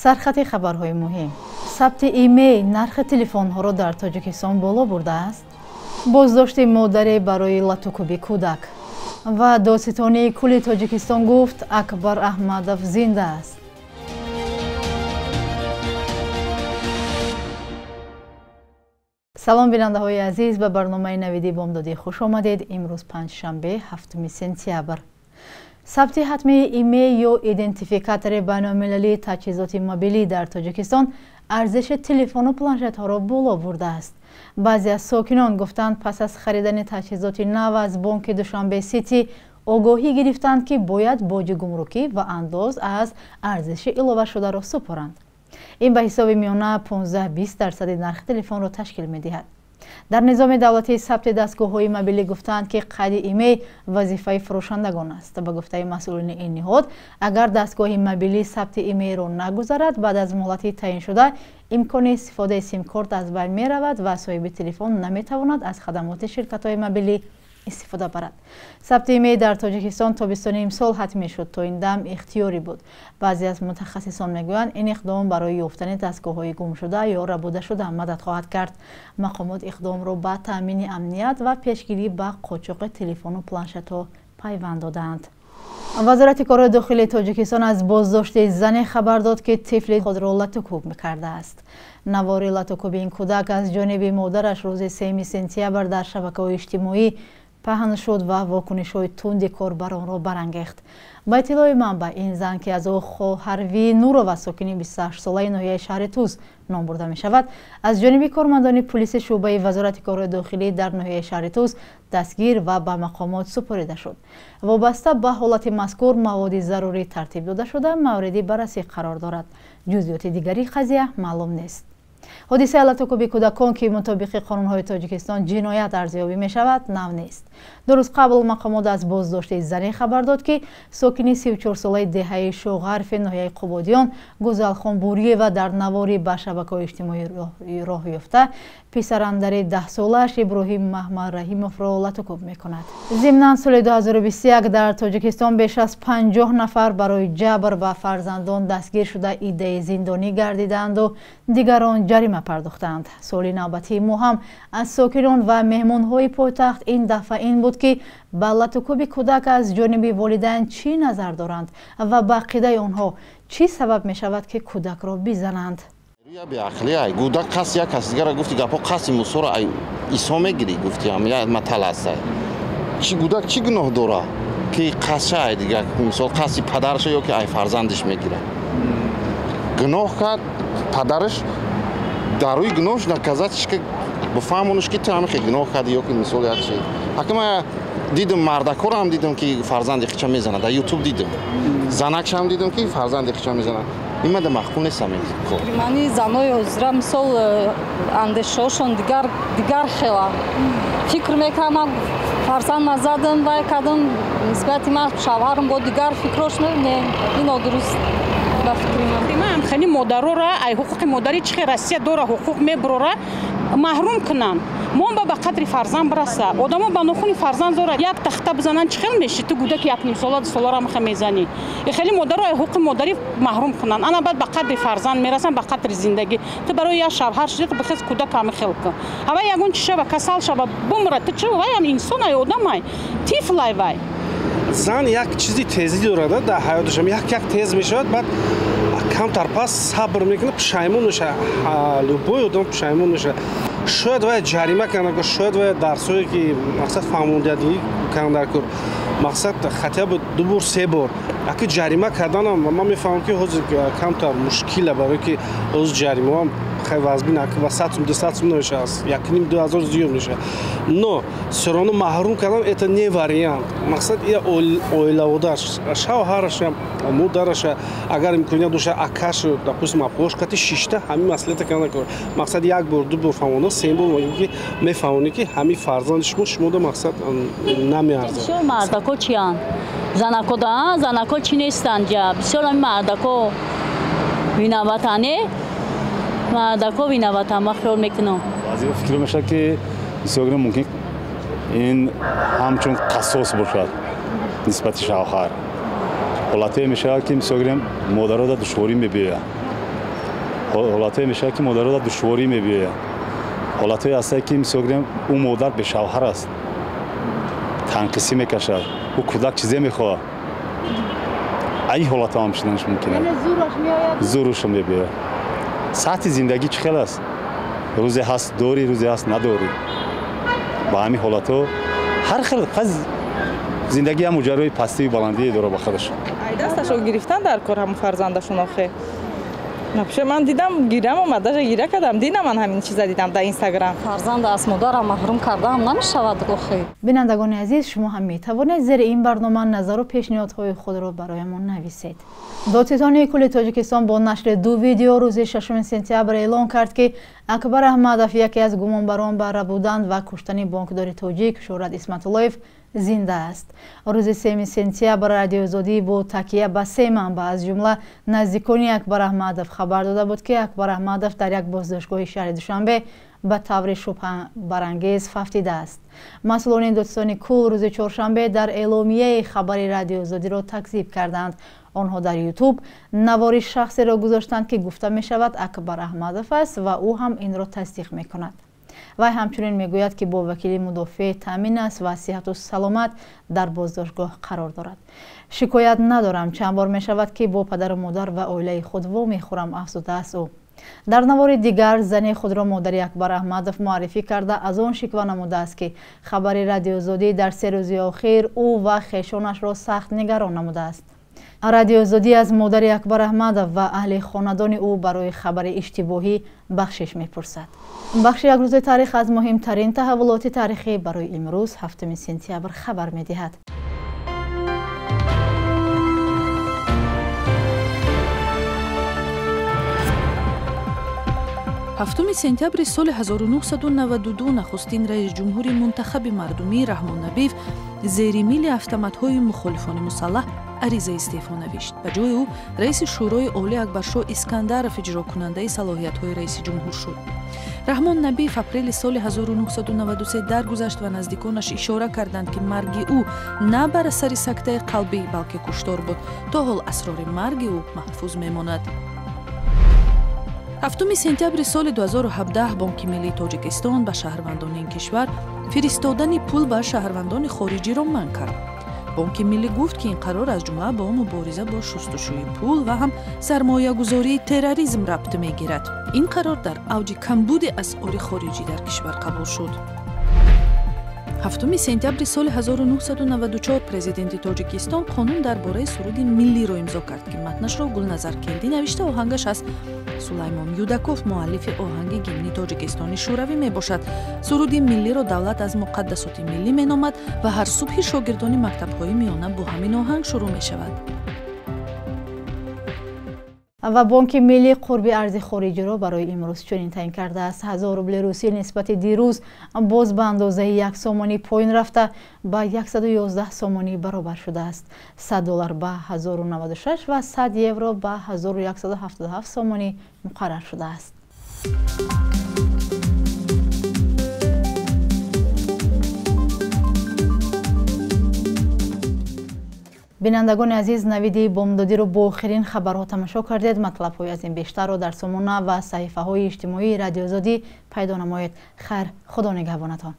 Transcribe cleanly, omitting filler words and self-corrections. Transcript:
Сархати хабарҳои муҳим. Сабти имей нархи телефонҳоро дар Тоҷикистон боло бурдааст. Боздошти модаре барои латукӯби кӯдак. Ва додситонии кулли Тоҷикистон гуфт, Акбар Аҳмадов зинда аст. Салом, бинандаҳои азиз, ба барномаи навиди бомдодӣ хуш омадед. Имрӯз панҷшанбе, 7 сентябр. Сабти ҳатмии имей ё идентификатори байналмилалии таҷҳизоти мобилӣ дар Тоҷикистон арзиши телефону планшетҳоро боло бурдааст. Баъзе аз сокинон гуфтанд, пас аз харидани таҷҳизоти нав аз бонки Душанбе Сити огоҳӣ гирифтанд, ки бояд боҷи гумрукӣ ва андоз аз арзиши иловашударо супоранд. Ин ба ҳисоби миёна 15-20 дарсади нархи телефонро ташкил медиҳад. Дар низоми давлатии сабти дастгоҳҳои мобилӣ гуфтанд, ки қайди имей вазифаи фурӯшандагон аст. Ба гуфтаи масъулини ин ниҳод, агар дастгоҳи мобилӣ сабти имейро нагузарад, баъд аз муҳлати таъиншуда имкони истифодаи симкорт аз байн меравад ва соҳиби телефон наметавонад аз хадамоти ширкатҳои мобилӣ истифода барад. Сабти имей дар Тоҷикистон тобистони имсол ҳатмӣ шуд, то ин дам ихтиёрӣ буд. Баъзе аз мутахассисон мегӯянд, ин иқдом барои ёфтани дастгоҳҳои гумшуда ё рабудашуда мадад хоҳад кард. Мақомот иқдомро ба таъмини амният ва пешгирӣ ба қочоқи телефону планшетҳо пайванд додаанд. Вазорати корҳои дохилии Тоҷикистон аз боздошти зане хабар дод, ки тифли худро латукӯб мекардааст. Навори латукӯби ин кӯдак аз ҷониби модараш рӯзи 3 сентябр дар шабакаҳои иҷтимоӣ паҳн шуд ва вокунишҳои тунди корбаронро барангехт. Ба иттилои манбаъ, ин зан, ки аз ӯ Хоҳарвӣ Нурова, сокини 28-солаи ноҳияи шаҳри Тӯз ном бурда мешавад, аз ҷониби кормандони пулиси шӯъбаи Вазорати корҳои дохилӣ дар ноҳияи шаҳри Тӯз дастгир ва ба мақомот супорида шуд. Вобаста ба ҳолати мазкур маводи зарурӣ тартиб дода шуда, мавриди баррасӣ қарор дорад. Ҷузъиёти дигари қазия маълум нест. Ҳодисаи латукӯби кӯдакон, ки мутобиқи қонунҳои Тоҷикистон ҷиноят арзёбӣ мешавад, нав нест. Ду рӯз қабл мақомот аз боздошти зане хабар дод, ки сокини 34-солаи деҳаи Шоғарфи ноҳияи Қубодиён Гузалхон Буриева дар навори ба шабакаҳои иҷтимоӣ роҳ ёфта писарандари 10-солааш Иброҳим Маҳмадраҳимовро латукӯб мекунад. Зимнан, соли 2021 дар Тоҷикистон беш аз 50 нафар барои ҷабр ба фарзандон дастгир шуда, иддаи зиндонӣ гардидаанду дигарон ҷарима пардохтаанд. Суоли навбатии мо ҳам аз сокинон ва меҳмонҳои пойтахт ин дафъа ин буд, ки ба латукӯби кӯдак аз ҷониби волидайн чӣ назар доранд ва ба ақидаи онҳо чӣ сабаб мешавад, ки кӯдакро бизананд. Беақлӣ ай гӯдак қасд як кас дигара гуфти гапҳо қасди Мусоро ай Исо мегирӣ, гуфти ам як матал аст. Ай чӣ гӯдак чӣ гуноҳ дора, ки қасдша ай дигар, мисол, қасди падараша ё ки ай фарзандиш мегирад. Гуноҳ кард падараш, дар рӯи гуноҳш наказатиш, ки бифаҳмонаш, ки ту ҳамин хел гуноҳ кардӣ ё ки мисол як чиз. Ҳаким дидам, мардакорам дидам, ки фарзанди хича мезанад, дар Ютуб дидам, занакшам дидам, ки фарзанди хича мезанад. Ин мада маъқул нестам. Мани занои ҳозира, мисол, андешаҳошон дигар дигар хела фикр мекунам. Ман фарзанд назадам, вай кардам, нисбати ман шавҳарам бо дигар фикрош. Не, ин нодуруст ба фикри ман. Ман хеле модарора ай ҳуқуқи модарӣ, чӣ хел Россия дора, ҳуқуқ мебурора, маҳрум кунанд. Мо ба қадри фарзанд бираса. Одамо ба нохуни фарзанд дора як тахта бизананд, чӣ хел меши? Ту гӯдаки якнимсола, дусолара меха мезанӣ. Хеле модаро ай ҳуқуқи модарӣ маҳрум кунанд. Ана баъд ба қадри фарзанд мерасанд, ба қадри зиндагӣ. Ту барои як шавҳар шуди, бихез кӯдак ҳами хел кун. Ҳавай ягон чӣ шава, касал шава, бумра, ту чӣ? Вай ҳам инсон ай, одам ай, тифл ай вай. Зан як чизи тезӣ дорад дар ҳаёташам, як як тез мешавад, баъд камтар пас сабр мекунад, пушаймон мешавад. Любой одам пушаймон мешавад. Шояд вай ҷарима карданд, шояд вай дарсҳое, ки мақсад фаҳмондиядӣ карданд дар кор, мақсад хотя бы ду бор, се бор аки ҷарима карданам, ман мефаҳмам, ки ҳозир камтар мушкила, барое ки ҳозир ҷаримаам хеле вазбин, ба 100 сум, 200 сум намешавад, якним ду ҳазор зиёд мешавад. Но всё равно маҳрум кардан это не вариант. Мақсад я оилаводаш, шавҳараша, модараша, агар имконият дошта, акашу, допустим, апош қати шишта ҳамин маслиҳата кардан кор. Мақсад як бор, ду бор фаҳмонда, сем бор ки мефаҳмонӣ, ки ҳамин фарзанди шумо шумода мақсад намеарзад. Бисёр мардако чиянд, занако да занако чӣ нестанд ҷа. Бисёр ҳамин мардако виноватане, мардако виноватан, ман хиёл мекунам. Баъзеҳо фикр мешавад, ки бисёр мумкин ин ҳамчун қассос бошад нисбати шавҳар. Ҳолатое мешавад, ки мисол гирем, модарода душворӣ мебиёяд. Ҳолатҳое мешавад, ки модарро душворӣ мебиёяд. Ҳолатҳое ҳастанд, ки мисол гирем, ӯ модар бешавҳар аст, танқисӣ мекашад, ӯ кӯдак чизе мехоҳад. Ай ҳолатҳо ҳам шуданаш мумкин аст. Зӯраш мебиёяд. Сатҳи зиндагӣ чӣ хел аст? Рӯзе ҳаст дорӣ, рӯзе ҳаст надорӣ. Ба ҳамин ҳолатҳо ҳар хел зиндагӣ ҳам муҷаррои пастию баландие дорад ба худаш. Ай дасташо гирифтан дар кор ҳамон фарзандашон охе. Напше ман дидам, гирам омад, даже гира кардам, дидам ман ҳамин чиза дидам дар Инстаграм. Фарзанд аз модарам маҳрум кардаам намешавад охе. Бинандагони азиз, шумо ҳам метавонед зери ин барнома назару пешниҳодҳои худро бароямон нависед. Додситонии кулли Тоҷикистон бо нашри ду видео рӯзи 6 сентябр эълон кард, ки Акбар Аҳмадов, яке аз гумонбарон ба рабудан ва куштани бонкдори тоҷик Шӯҳрат Исматуллоев, зинда аст. Рӯзи 3 сентябр Радиоозодӣ бо такя ба се манбаъ, аз ҷумла наздикони Акбар Аҳмадов, хабар дода буд, ки Акбар Аҳмадов дар як боздоштгоҳи шаҳри Душанбе ба таври шубҳабарангез фавтидааст. Масъулони додситони кул рӯзи чоршанбе дар эъломияи хабари Радиоозодиро такзиб карданд. Онҳо дар Ютуб навори шахсеро гузоштанд, ки гуфта мешавад Акбар Аҳмадов аст ва ӯ ҳам инро тасдиқ мекунад. Вай ҳамчунин мегӯяд, ки бо вакили мудофеъ таъмин аст ва сиҳату саломат дар боздоштгоҳ қарор дорад. Шикоят надорам, чанд бор мешавад, ки бо падару модар ва оилаи худ вомехӯрам, афзудааст ӯ. Дар навори дигар зане худро модари Акбар Аҳмадов муаррифӣ карда, аз он шиква намудааст, ки хабари Радиоозодӣ дар се рӯзи охир ӯ ва хешонашро сахт нигарон намудааст. Радиоозодӣ аз модари Акбар Аҳмадов ва аҳли хонадони ӯ барои хабари иштибоҳӣ бахшиш мепурсад. Бахши як рӯзи таърих аз муҳимтарин таҳаввулоти таърихӣ барои имрӯз 7 сентябр хабар медиҳад. Ҳафтуми сентябри соли 1992 нахустин раисҷумҳури мунтахаби мардумӣ Раҳмон Набиев зери мили автоматҳои мухолифони мусаллаҳ аризаи истеъфо навишт. Ба ҷои ӯ раиси Шӯрои Олӣ Акбаршоҳ Искандаров иҷрокунандаи салоҳиятҳои раиси ҷумҳур шуд. Раҳмон Набиев апрели соли 1993 даргузашт ва наздиконаш ишора карданд, ки марги ӯ на бар асари сактаи қалбӣ, балки куштор буд. То ҳол асрори марги ӯ маҳфуз мемонад. 7 сентябри соли 2017 Бонки Миллии Тоҷикистон ба шаҳрвандони ин кишвар фиристодани пул ба шаҳрвандони хориҷиро манъ кард. Бонки Миллӣ гуфт, ки ин қарор аз ҷумла бо мубориза бо шустушӯи пул ва ҳам сармоягузории терроризм рабт мегирад. Ин қарор дар авҷи камбуди асъори хориҷӣ дар кишвар қабул шуд. 7 сентябри соли 1994 президенти Тоҷикистон қонун дар бораи суруди миллиро имзо кард, ки матнашро Гулназар Келдӣ навишта, оҳангаш аз Сулаймон Юдаков, муаллифи оҳанги гимни Тоҷикистони Шӯравӣ мебошад. Суруди миллиро давлат аз муқаддасоти миллӣ меномад ва ҳар субҳи шогирдони мактабҳои миёна бо ҳамин оҳанг шурӯъ мешавад. Ва Бонки Миллӣ қурби арзи хориҷиро барои имрӯз чунин таъин кардааст. 1000 рубли русӣ нисбати дирӯз боз ба андозаи 1 сомонӣ поин рафта ба 111 сомонӣ баробар шудааст. 100 доллар ба 1096 ва 100 евро ба 1177 сомонӣ муқаррар шудааст. Бинандагони азиз, навиди бомдодиро бо охирин хабарҳо тамошо кардед. Матлабҳои аз ин бештарро дар сомона ва саҳифаҳои иҷтимоии Радиоозодӣ пайдо намоед. Хайр, Худо нигаҳбонатон.